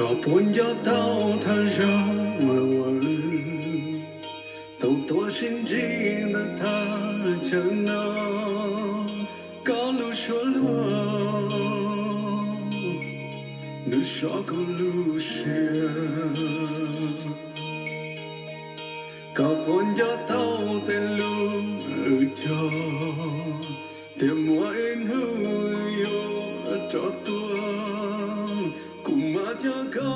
Koj puas nco tau thawj zaug uas wb tau tuaj sib ntsib ntawm thaj chaw no, koj lub suab luag nws sov kuv lub siab. Koj puas nco tau tej lub wb cog tias muaj ib hnub yuav rov tuaj, kuv mam coj koj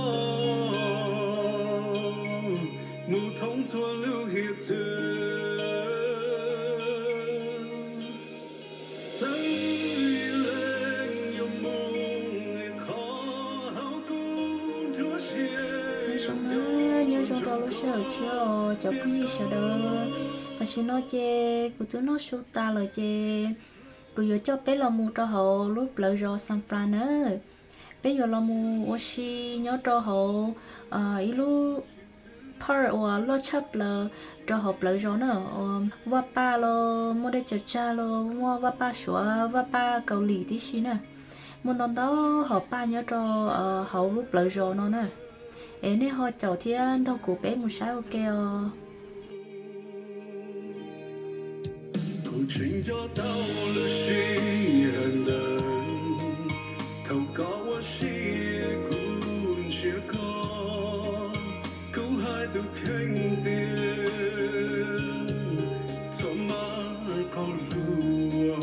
mus thoob txhua lub hiav txwv. Nyob zoo rau lub sij hawm tshiab os cov phooj ywg sawv daws. Tam sim no ces kuv twb noj su tas lawm ces kuv yuav coj peb los mus rau hauv lub plawv zos San Fran na. Peb yuav los mus ua si nyob rau hauv ib lub park uas loj tshaj plaws rau hauv plawv zos na. Vaj paj los muaj dej cawv tsag los muaj vaj paj suav, vaj paj Kaus Lim tib si na. Muaj ntau ntau hom paj nyob rau hauv lub plawv zos no na. Es nej ho caum thiab nrog kuv peb mus saib ua ke os. Kuv tseem nco tau lub sij hawm ntawd, thaum koj ua si kuv nrhiav koj, kuv hais tus kheej tias txhob maj qaug lug,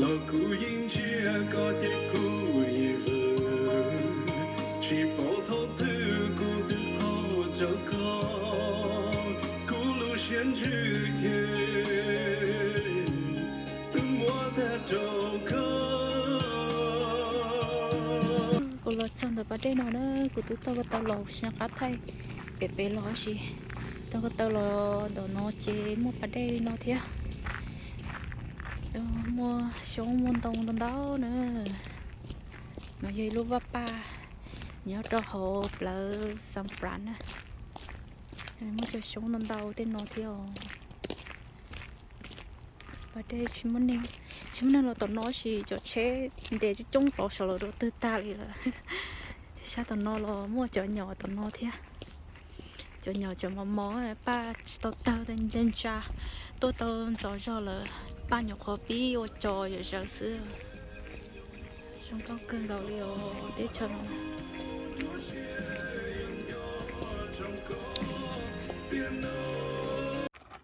los kuv yeej ntshiab koj ces kuv yeej vwm, tsis paub thaum twg kuv twb qog rau koj, kuv lub siab ntsws ces twb muab tag rau koj. Kuv los txog ntawm pas dej no na, kuv twb taug ko taw los, siab qab thaij pem pem los sis taug ko taw los ntawm no ces muaj pas dej li no thiab. Muaj xyoob muaj ntoo ntau ntau na. No yog ib lub vaj paj nyob rau hauv plawv San Fran na. Muaj cov xyoob ntau ntau tej no thiab os. Pas dej tsis muaj neeg, tsis muaj neeg los tom no sis cov tsheb ntes coob coob tod saum los dua twg tag li lawm. Sab tom no los muaj cov nyom tom no thiab. Cov nyom cov mos mos, paj tsis tau tawg, ntsa ntsa, tuaj tau ntxov zog lawm, paj nyuam qhuav pib ua cos yam zawv xwb. Zoo nkauj kawg nkaus li os teb chaws no.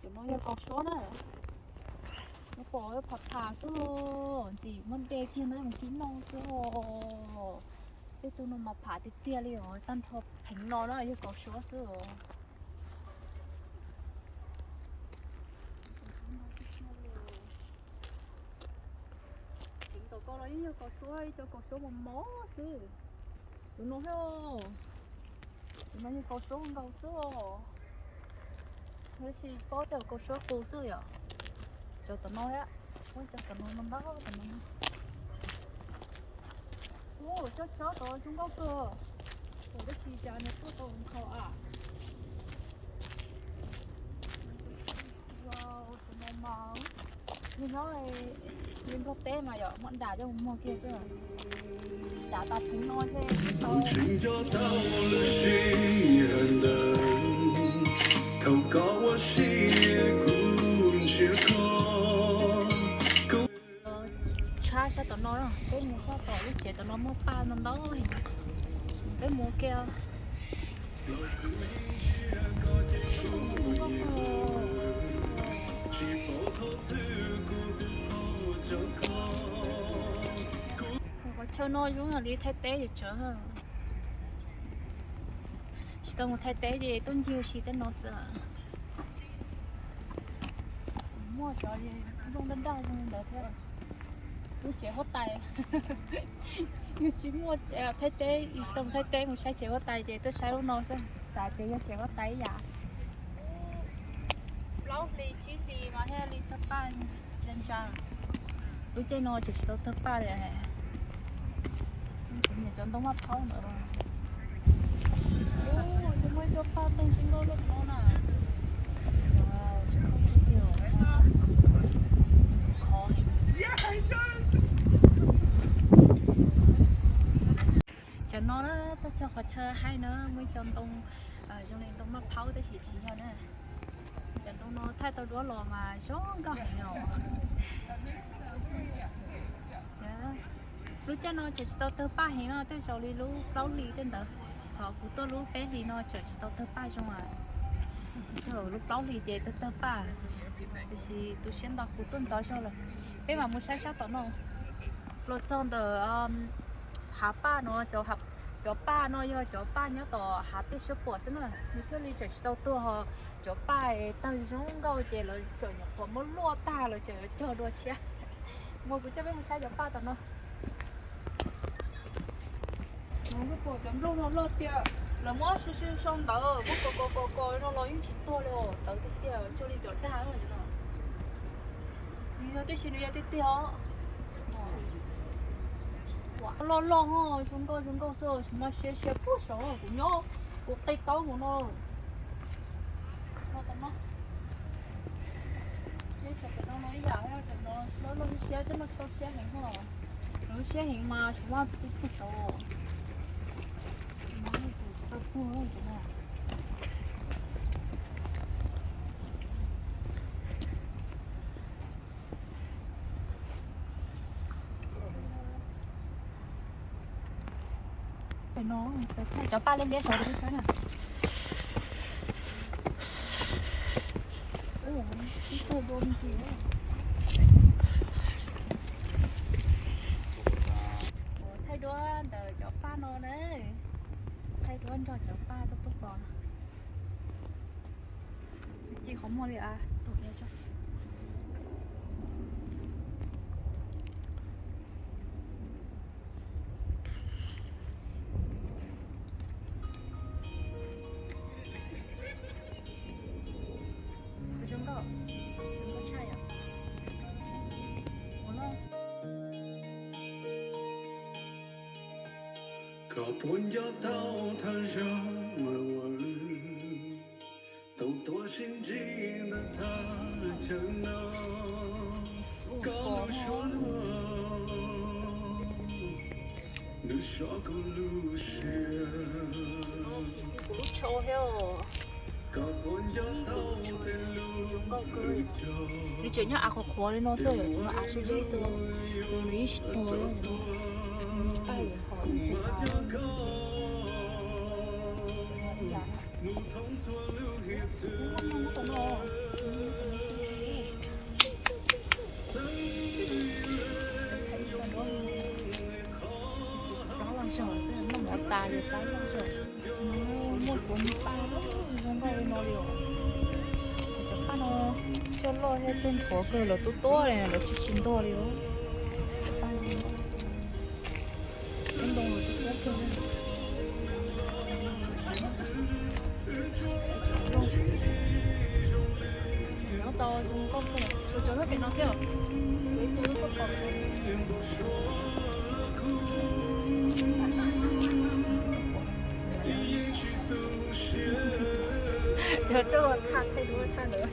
Cov no yog kaus suab na. Nyob pom pham pham xwb, ntxim muaj dej kiag no mus kib noj xwb os. Tej tug no mas pham tiag tiag li os, tag nrho pheev no na yog kaus suab xwb os. Pheev tom ko los yeej yog kaus suab, ib co kaus suab mos mos xwb. Tus no thiab, tus no yog kaus suab nkaus xwb os. Tab sis paub tej kaus suab qus xwb yom. Cov tom no thiab, ua cov tom no no ntau tom no. Ua cov tsob tod zoo nkauj kawg. Ua tab sis cas nws tuaj tau nkhaus a. Tus no mas nyob nyob li Nplog teb mas yom, muab dam coj mus muag kiag xwb. Dam tas pheev no thiaj tau. Kuv tseem nco tau lub sij hawm ntawd, thaum koj ua si kuv nrhiav koj, kuv Tshab sab tom no, peb mus sab tom lub tsev tom no muaj paj ntau ntau heev. Peb mus ua ke. Qhov chaw no zoo li Thaib teb ces tsawv. Tsis tau mus Thaib teb ces tuaj ncig ua si tej no xwb. Muaj cov zoo daj daj zoo li ntawd thiab. Lub tsev huab tais. Yus tsis muaj Thaib teb, yus tsis tau mus Thaib teb mus saib tsev huab tais ces tuaj saib lub no xwb, xav tias yog tsev huab tais ib yam. Plaub hlis tsib hlis mas thiaj li thawj paj ntsa ntsa. Lub caij no ces tsis tau thawj paj li. Nyiam cov ntoo maj phaub ntawd. Ces muaj ib co paj tooj zoo nkauj loj no na. Khov. Txog qhov chaw hais no muaj ib co ntoo, zoo li ntoo maj phaub tab sis tsis yog na. Cov ntoo no thaij tau duab los mas zoo nkauj heev os. Lub caij no tseem tsis tau tawg paj heev no, tej zaum li lub plaub hlis tej ntawd. Qhov kuv tuaj lub peb hlis no tseem tsis tau tawg paj zoo. Lub plaub hlis ces tawg tawg paj, tiam sis tu siab ntau kuv tuaj ntxov zog lawm. Peb mam mus saib sab tom no. Los txog ntawm hav paj no, cov paj no yog cov paj nyob tom hav tej suab puam xwb na, nws thiaj li tseem tsis tau tuag ho. Cov paj tawg zoo nkauj ces lawv tseem nyuam qhuav muab luaj tag lawv tseem yuav cog dua tshiab. Mus kuv coj peb mus saib cov paj tom no. Cov nplooj no loj tiag, lawv muab sau sau sau ntawd muab kos kos kos kos no los yeej tsis tuag li os, tawv tiag tiag, cuag li cov dag no. Nws yog tib si, nws yog tiag tiag os. Loj loj ho zoo nkauj zoo nkauj xwb, tsis muaj siab siab puag saud kuv nyob, kuv qi taub mus no. Cov no no ib yam, cov no loj loj siab, cov no tsis tau siab heev ho. Lub siab heev mas tsis muaj tus twg puag saud. Cov paj liab liab saud, saib na. Thaij duab ntawm cov paj no na. Thaij duab nrog cov paj tuaj tuaj pom. Tsis qhov muag li a. Zoo nkauj, zoo nkauj tshaj yom. Ua no. Koj puas nco tau thawj zaug uas wb tau tuaj sib ntsib ntawm thaj chaw no? Koj lub suab luag nws sov kuv lub siab. Koj puas nco tau tej lub hwj chim? Nws tseem nyob av qhuav qhuav li no xwb, av sib zeb xwb, nws yeej tsis tuag li. Kuv nco koj mus thoob txhua lub hiav txwv. Plab los zog xwb, noj mov tas li plab los zog. Muaj cov paj zoo nkauj li no li os. Cov paj no coj loj thiab coj nthuav kawg, lawv tuab tuab li lawv tsis tsis ntuag li os. Cov paj no, cov ntoo lawv tuab tuab kawg. Nyob tau zoo nkauj kawg, tsuas cov lub pem no thiab. Cov coj thaj thaij duab thaj ntawd.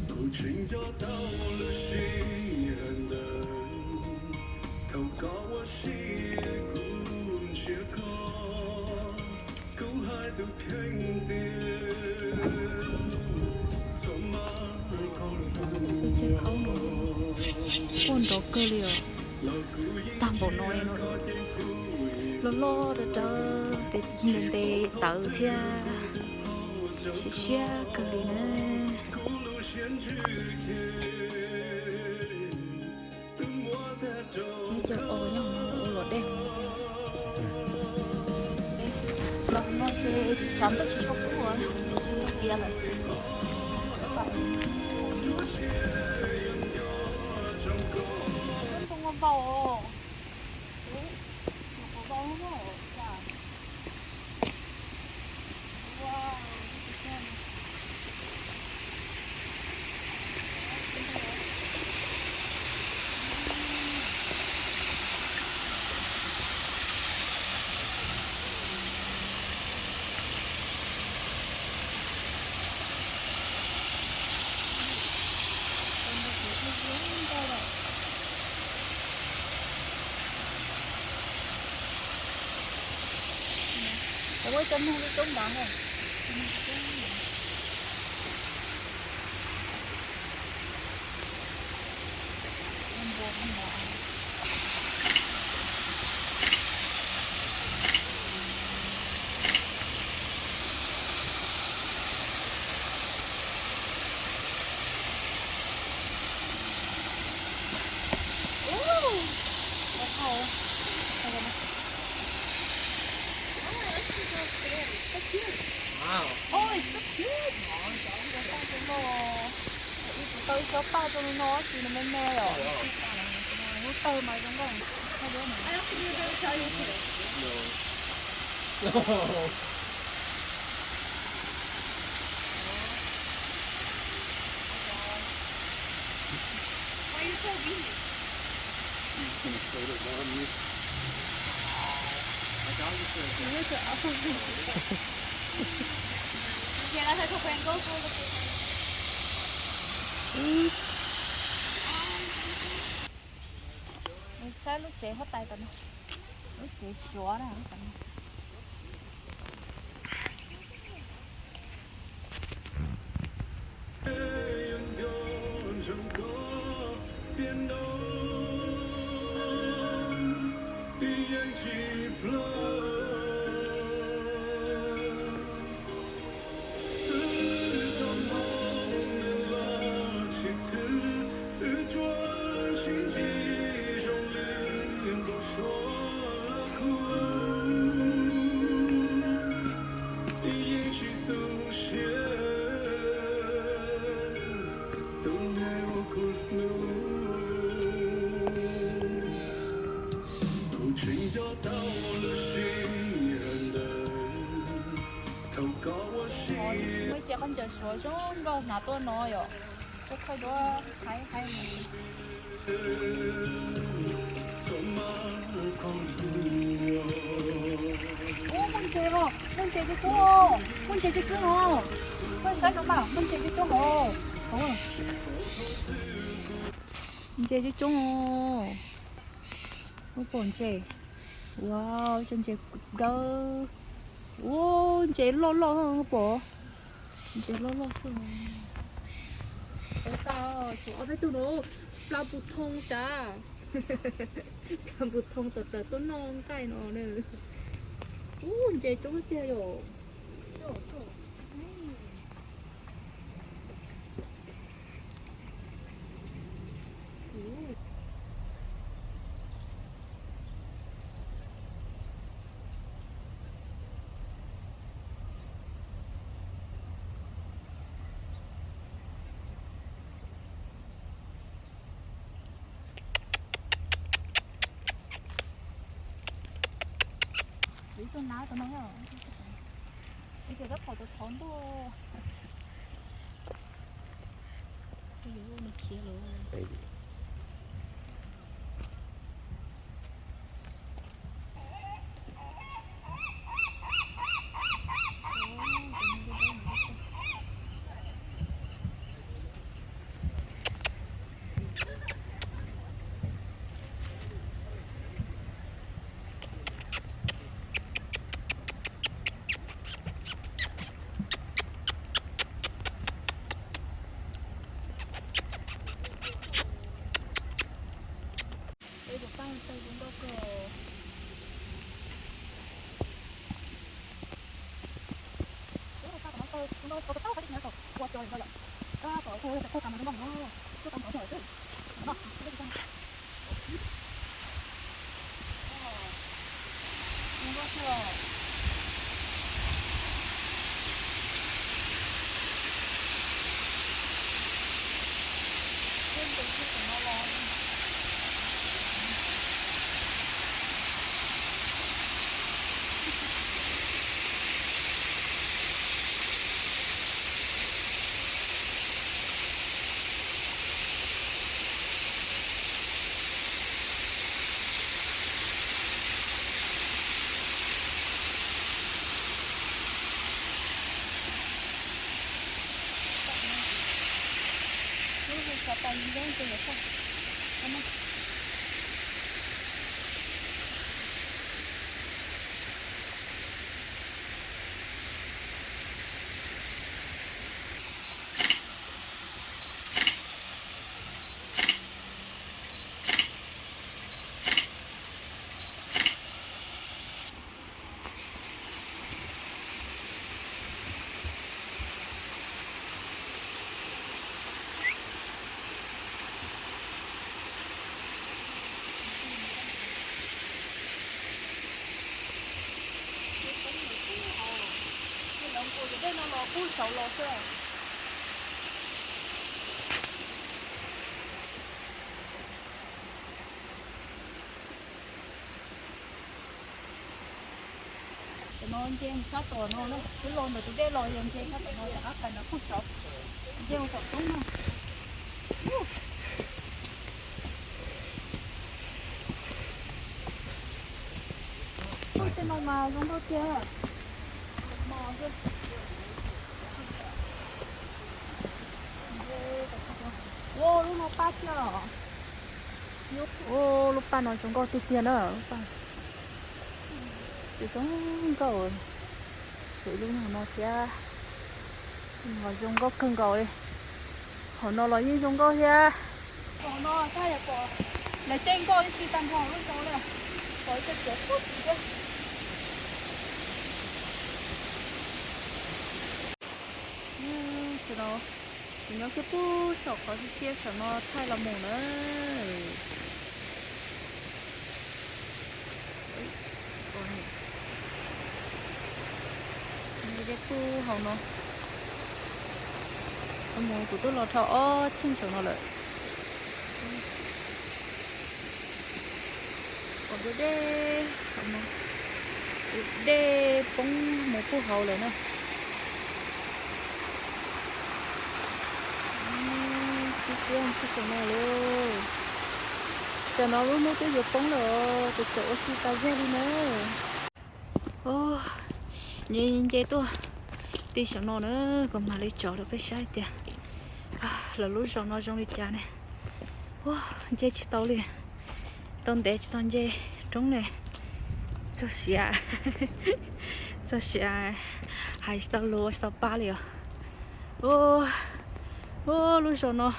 Kuv tseem nco tau lub sij hawm ntawd, thaum koj ua si kuv nrhiav koj, kuv hais tus kheej tias txhob maj koj hlub. Lub tsheb khaub no kuj nrov kawg li os. Tag npaum no, loj loj dawb dawb, ntev ntev tawv thiab, siab siab kawg li na. Neb cov os yog ua luam dej, los no ces tshav ntuj tsis tshua kub, tsis tshua tiav lawm. Ntoo vau, ntoo vau. Ua cov noog li coob npav na. Ib tug tau ib tsob paj zoo li no, tsis nws me me os. Lub tawg mas zoo nkauj. Saib lub tsev huab tais tom no, lub tsev Suav na. Muaj ib ce khaub ncaws Suav zoo nkauj hnav tuaj no yom. Txhob thaij duab, haib haib li. Ub, muaj ntses os, muaj ntses coob coob os, muaj ntses coob coob no. Koj saib no mas, muaj ntses coob coob os. Ntses coob coob os. Muaj pom ntses. Wow, cov ntses dawb. Ub, ntses loj loj pom. Ntses loj loj xwb. Tau, tau, tshuav ob peb tug no. Pla pus thoo sav. Pla pus thoo tawm tawm tuaj noj nqaij no na. Ub, ntses coob tiag yom. Ib tug nab tom no, ib tug rab phom tau thov ntuj. Yuav ua nws khiav lawm. Pub saud los xwb. Tam no nce sab tom no na, twb los ntawm tus dej los yog nce sab tom no rov qab pais nram pub saud, nce mus saum roob no. Tej no mas zoo nkauj tiag. Ua lub no paj thiab os. Ua lub paj no zoo nkauj tiag tiag na, lub paj. Ces zoo nkauj, ces lub no thiab. Ho zoo nkauj kawg nkaus li. Hauv no los yeej zoo nkauj thiab. Hauv no tab yog pom lawv tej nkoj ib si tag nrho lub zoo li, pom ib co tsuav pub tim thiab. Tam no kuv nyob kiag pub saum qhov siab siab saum no thaij los mus na. Nyob kiag pub hauv no, mus kuv twb los dhau ob txheej saum no lawm. Pom deb deb, dej poob mus pub hauv lawm na. Sib tiab sib saum no lawm. Tam no lub hnub twb yuav poob lawm, kuv tseem ua si tas zog li na. Nce nce tuaj ti saum no na, kuv mam li tso rau peb saib tias lawv lub zos no zoo li cas ne. Nce tsis tau li, tau ntev tsis tau nce roob ne. Txog siav, txog siav hais tsis tau lus tsis tau pab li os. Lub zos no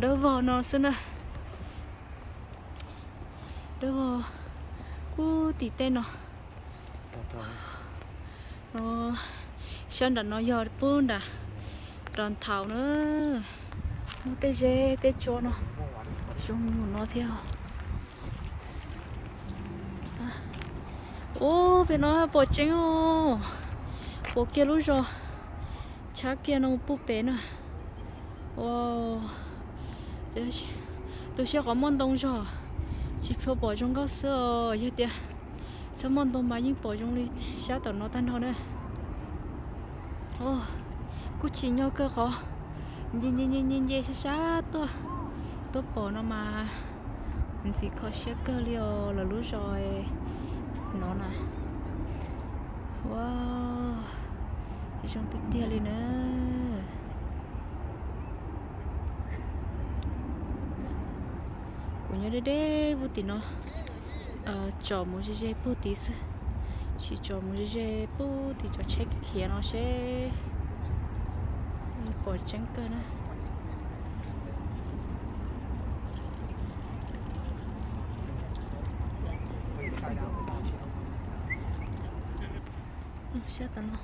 dawb vog no xwb na. Dawb vog kub tim tej no. Sab nram no yog pub nram Rov Nthaus na. Muaj tej zeb tej tsua no zoo no thiab. Ub, pem no pom tseeb os, pom kiag lub zos tshab kiag no mus pub pem na. Ua, tu siab qhov muaj ntoo zog, tsis tshua pom zoo nkauj xwb os. Yog tias txhob muaj ntoo mas yeej pom zoo li sab tom no tag nrho na. Kuj tsim nyog kawg qhov nce nce nce nce sab sab tuaj, tuaj pom no mas ntxim kho siab kawg li os lawv lub zos no na. Ua, zoo tiag tiag li na. Kuv nyob deb deb puag tim no, tsom mus ze ze puag tid xwb, sis tsom mus ze ze puag tim cov tsheb khiav no seb pom tseeb kawg na. Sab tom no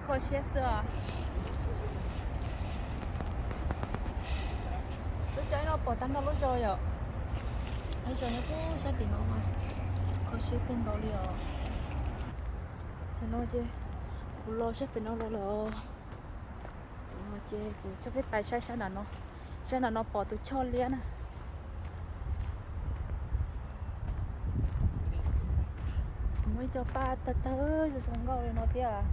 kho siab xwb os. Lub sab no pom tag nrho lub zos yom. Lub zos nyob pub sab tim no mas kho siab kawg nkaus li os. Tam no ces kuv los sab pem no los lawm. Ces kuv coj peb pais saib sab nram no, sab nram no pom tus choj liab na. Muaj ib co paj tawg tawg zoo zoo nkauj li no thiab,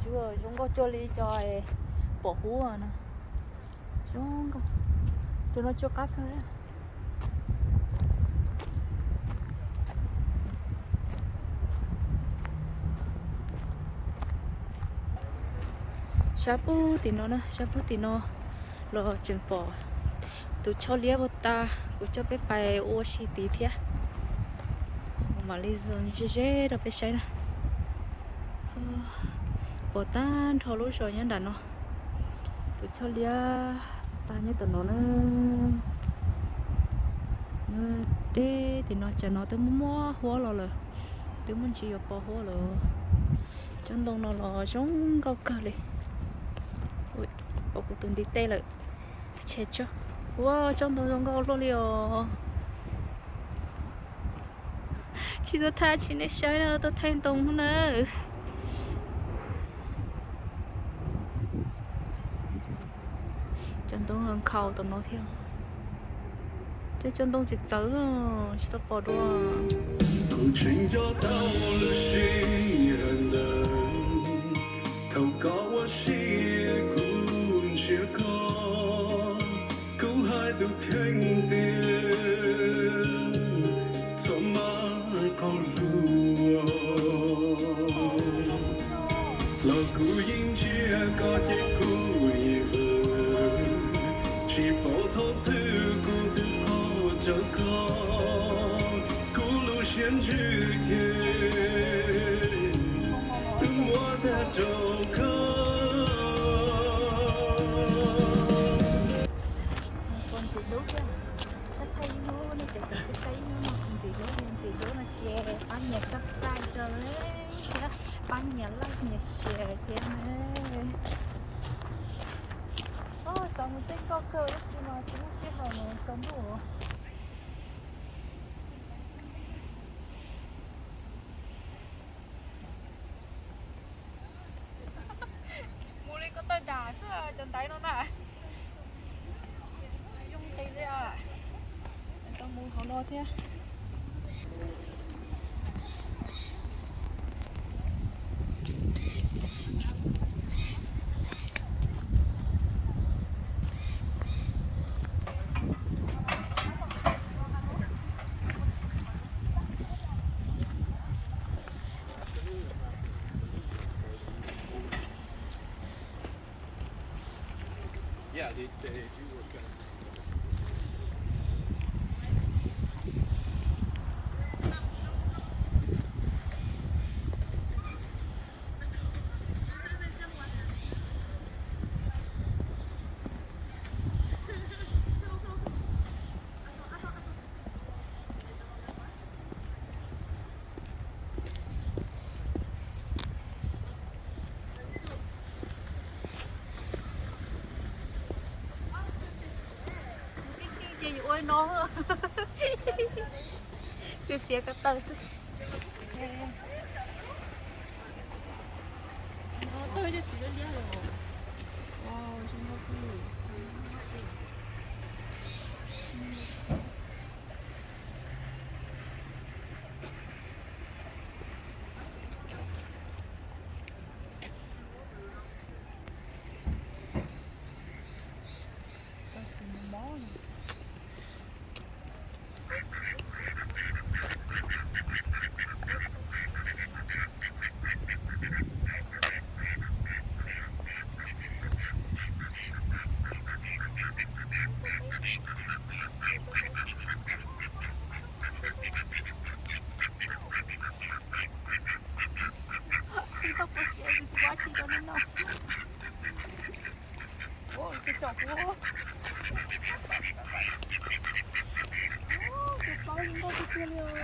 zoo nkauj cuag li cov pom huab no. Zoo nkauj, tus no tsw qab kawg. Sab pug tim no na, sab pug tim no los tseem pom tus choj liab puag ta, kuv coj peb pais ua si tid thiab. Mam li zoom ze ze rau peb saib na. Pom tag nrho lub zos nyob nram no. Tus choj liab puag ta nyob tom no na. Nyob deb tim no, tsam no twb muaj muaj huab los lawm, twb muaj ntsis yuav pos huab lawm. Tsob ntoo no los zoo nkauj kawg li. Pom kuv tus ntiv tes lawm. Tshe tso. Ua tsob ntoo zoo nkauj luaj li os. Tsis tau thaij tsis nej saib na, tau thaij ntoo na. Cov ntoo nkhaus tom no thiab. Cov, cov ntoo tsis txawv, tsis tau pom dua. Kuv tseem nco tau lub sij hawm ntawd, thaum koj ua si kuv nrhiav koj, kuv hais tus kheej tias txhob maj qaug hluas. Los kuv yeej ntsia koj ces kuv yeej vwm, tsis paub thaum twg kuv twb qhov caw koj, kuv lub siab ntsws ces twb muab tag rau koj. Ntxim hlub thiab. Thaij ib hnub nej cov cov saib ib hnub no ntxim hlub, ntxim hlub no ces pab nias subscribe rau thiab, pab nias like nias share thiab na. Xav mus txij nkauj kawg tab sis mas tsis muaj sij hawm mus tsaus ntuj. Mus li ko taw dam xwb cov ntaiv no na. Tsis zoo nqis li. Tau mus hauv no thiab. Ces yus ua no, fiav fiav ko taw xwb. Tsis tau pom kev, tsis pom dab tsi rau nej noj. Ua, tus tsom kuv. Tus paub zoo nkauj tiag tiag li os.